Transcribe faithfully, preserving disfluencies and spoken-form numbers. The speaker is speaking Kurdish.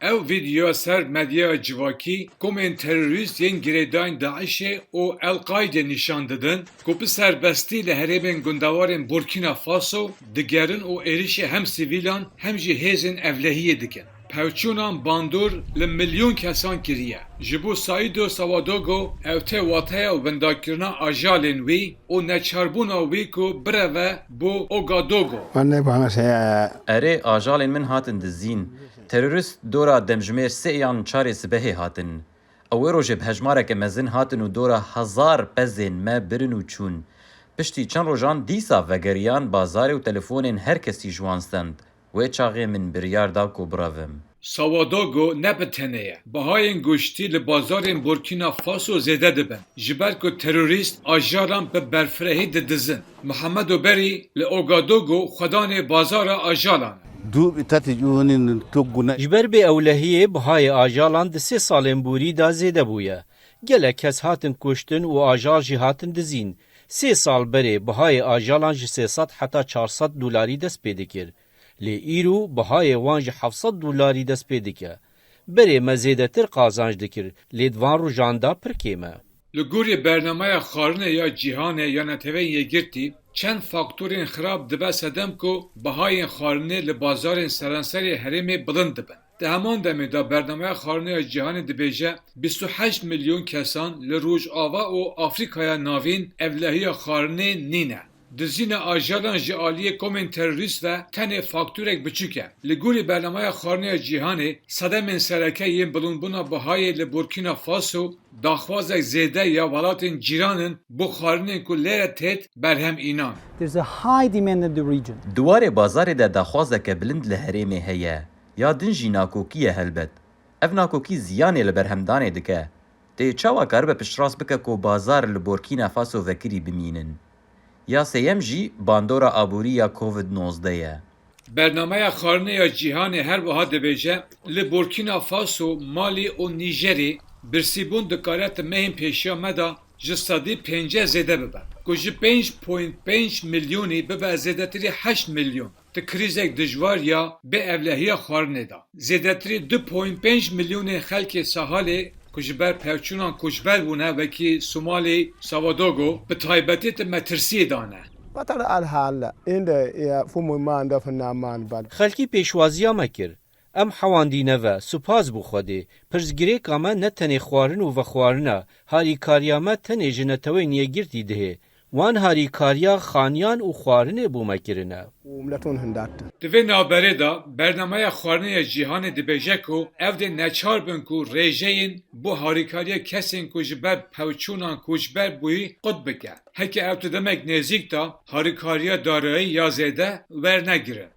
Ew vîdeoya ser medyaya civakî komên terorîst yên girêdayîn DAIŞê û El-Qaîdê nîşan didin ku bi serbestî li herêmên gundewarên Burkîna Faso digerin û êrişê hem sivîlan hem jî hêzên ewlehiyê dikin. Pevçûnan bandor li milyon kesan kiriye. Ji bo Saido Sawadogo ew tê wateya windakirina ajalên wî û neçarbûna wî ku bireve bo Ogadogo. Erê, ajalên min hatin dizîn. Terorîst dora demjimêr sê yan çarê sibehê hatin. Ew wê rojê bi hejmareke mezin hatin û dora hezar pezên me birin û çûn. Piştî çend rojan dîsa vegeriyan bazarê û telefonên her kesî ji wan stend. Wê çaxê min biryar da ku birevim. Sawadogo ne bi tenê ye. Bihayên goştî li bazarên Burkîna Faso zêde dibin, ji ber ku terorîst ajalan bi berfirehî didizin. Mihemedo Berî li Ogadogo xwedanê bazara ajalan e. Ji ber bêewlehiyê bihayê ajalan di sê salên borî de zêde bûye. Gelek kes hatin kuştin û ajal jî hatin dizîn. Sê sal berê bihayê ajalan ji sê sed heta çar sed dolarî dest pê dikir. Lê îro bihayê wan ji heft sed dolarî dest pê dike. Berê me zêdetir qazanc dikir, lê di van rojan de pir kêm e. Li gorî bernameya xwarinê ya cîhanê ya Neteweyên Yekgirtî, çend faktorên xirab dibe sedem ku bihayên xwarinê li bazarên seranserê herêmê bilind dibin. Di heman demê de bernameya xwarinê ya cîhanê dibêje, bîst û heşt milyon kesan li Rojava û Afrîkaya Navîn ewlehiya xwarinê nîne. Dizîna ajalan ji aliyê komên terorîst ve tenê faktorek biçûk e. Li gorî bernameya xwarinê ya cîhanê, sedemên sereke yên bilindbûna bihayê li Burkîna Faso, daxwazek zêde ya welatên cîran in bo xwarinên ku lê re têt berhem înan. There's a high demand in the region. Di warê bazarê de daxwazeke bilind li herêmê heye, ya din jî nakokî ye helbet. Ev nakokî ziyanê li berhemdanê dike. Tê çawa karibe piştrast bike ku bazar li Burkîna Faso vekirî bimînin? Ya sêyem jî bandora aborî ya Covid nozdeh ye. Bernameya Xwarinê ya Cîhanê her wiha dibêje, li Burkîna Faso, Malî û Nîjerê birsîbûn dikare di mehên pêşiya me de ji sedî pêncî zêde bibe, ku ji pênc point pênc milyonî bibe zêdetirî heşt milyon, di krîzek dijwar ya bêevlehiya xwarinê de. Zêdetirî du point pênc milyonên xelkê Sahalê ku ji ber pevçûnan koçber bûne, wekî Somalî, Sawadogo, bi taybetî di metirsiyê de ne. Batar al hal inde ya fumu man da fina man bal. Xelkî pêşwaziya me kir. Em hewandî neve, spas bo Xwedê. Pirsgirêka me ne tenê xwarin û vexwarin e, harîkariya me tenê ji Neteweyên Yekgirtî dihê. Wan harîkariya xaniyan û xwarinê bo me kirine. Û miletûn hindat. Di vê navberê de, Bernameya Xwarinê ya Cîhanê dibêje ku ev dê neçar bin ku rêjeyên bo harîkariya kesên ku ji ber pevçûnan koçber bûyî qut bike. Heke ev di demek nêzîk de harîkariya darayî ya zêde wernegirin.